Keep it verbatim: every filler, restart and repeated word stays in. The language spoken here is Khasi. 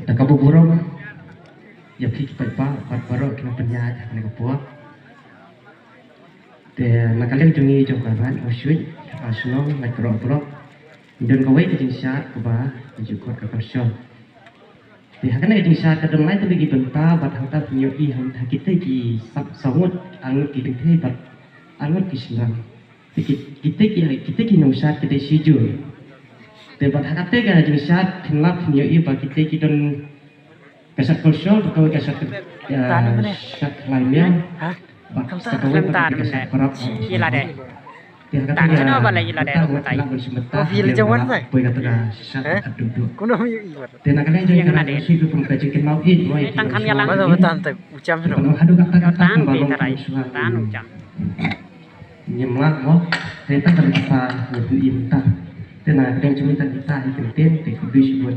Da kaba burom ïa phi ki paidbah bad baroh ki nongpynïaid ha kane ka por. Te na ka liang jong ngi jong ka Raid Mawshut, ah, shnong Laitkroh Block, ngi don kawei ka jingshad kaba la ju khot ka Kyrshong. Te ha kane ka jingshad ka don lai tylli ki bynta bad hangta phin ïohi ha kita ki sap saw ngut, ar ngut ki kynthei bad ar ngut ki shynrang. Te ki, kita ki, kita ki nongshad kita shijur. Te bad ha kata ka jingshad phin lap phin ïohi ba kita ki don ka shad Kyrshong, ka kawei ka shad, eh, shad Laimiang. Bad sa kawei ka shad Prap. Ila de. Te ha kata ka, ila de. Poi kata ka shad ka duk duk. Te na ka liang jong ka Raid Mawshut ka pynpaw jingkynmaw ïa ki nongshong. Tang kham ïalang. Haduh katta katta kumba long ka nongshong. Ngim lah mo, te tang ka lynti sa ngi tu im ta. Te na ka dang jong ngi tang kita hi kyntien te khublei shibun.